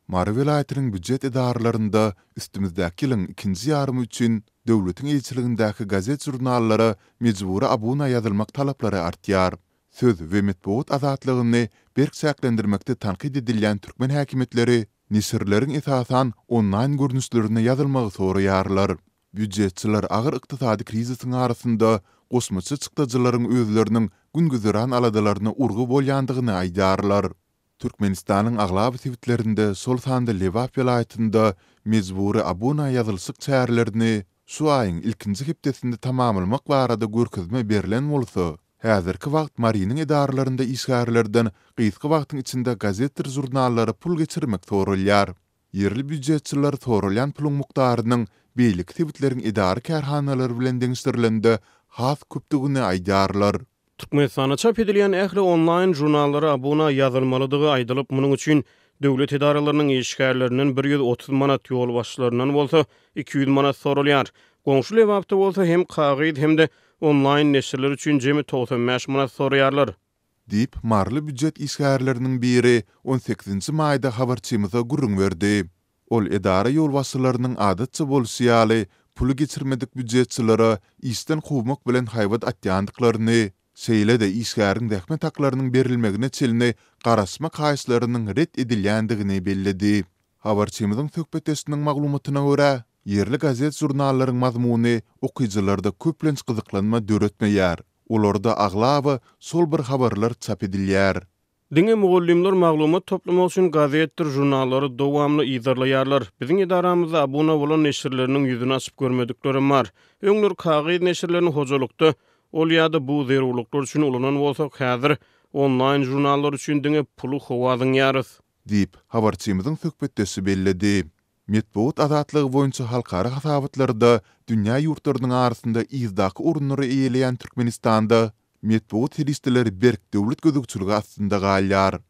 Mary welaýatynyň býujet edaralarynda üstümizdäki ýylyň ikinji ýarymy üçin döwletiň eýeçiligindäki gazet-žurnallara mejbury abuna ýazylmak talaplary artýar. Söz we metbugat azatlygyny berk çäklendirmekde tankyt edilýän türkmen häkimiýetleri neşirleriň esasan onlaýn görnüşlerine ýazylmagy soraýarlar. Býujetçiler agyr ykdysady krizisiň arasynda goşmaça çykdajylaryň özleriniň gün-güzeran aladalaryna urgy bolýandygyny aýdýarlar. Türkmenistanyň aglaba sebitlerinde, şol sanda Lebap welaýatynda mejbury abuna ýazylyşyk çärelerini şu aýyň ilkinji hepdesinde tamamlamak barada görkezme berlen bolsa, häzirki wagt Marynyň edaralarynda işgärlerden gysga wagtyň içinde gazetdir žurnallara pul geçirmek soralýar. Ýerli býujetçiler soralýan puluň mukdarynyň beýleki sebitleriň edara-kärhanalary bilen deňeşdirilende has köpdügini aýdýarlar. Türkmenistanda çap edilýän ähli onlaýn žurnallara abuna ýazylmalydygy aýdylyp, munuň üçin döwlet edaralarynyň işgärlerinden 130 manat, ýolbaşçylaryndan bolsa 200 manat soralýar. Goňşy Lebapda bolsa hem kagyz, hem-de onlaýn neşirler üçin jemi 95 manat soraýarlar. Diýip, maryly býujet işgärleriniň biri on sekizinji maýda habarçymyza gürrüň berdi. Ol edara ýolbaşçylarynyň adatça bolşy ýaly, puly geçirmedik býujetçilere işden kowmak bilen haýbat atýandyklaryny, şeýle-de işgäriň zähmet haklarynyň berilmegine çenli garaşmak haýyşlarynyň ret edilýändigini belledi. Habarçymyzyň söhbetdeşiniň maglumatyna görä, ýerli gazet-žurnallaryň mazmuny okyjylarda köplenç gyzyklanma döretmeýär. Olarda aglaba şol bir habarlar çap edilýär. Diňe mugallymlar maglumat toplamak üçin gazetdir žurnallary dowamly yzarlaýarlar. Biziň edaramyzda abuna bolan neşirleriniň ýüzüni açyp görmediklerem bar. Öňler kagyz neşirlerini hojalykda ol ýa-da bu zerurlyklar üçin ulanan bolsak, häzir onlaýn žurnallar üçin diňe puly howa zyňýarys. Diýip, habarçymyzyň söhbetdeşi belledi. Metbugat azatlygy boýunça halkara hasabatlarda dünýä ýurtlarynyň arasynda yzdaky orunlary eýeleýän Türkmenistanda metbugat serişdeleri berk döwlet gözegçiligi astynda galýar.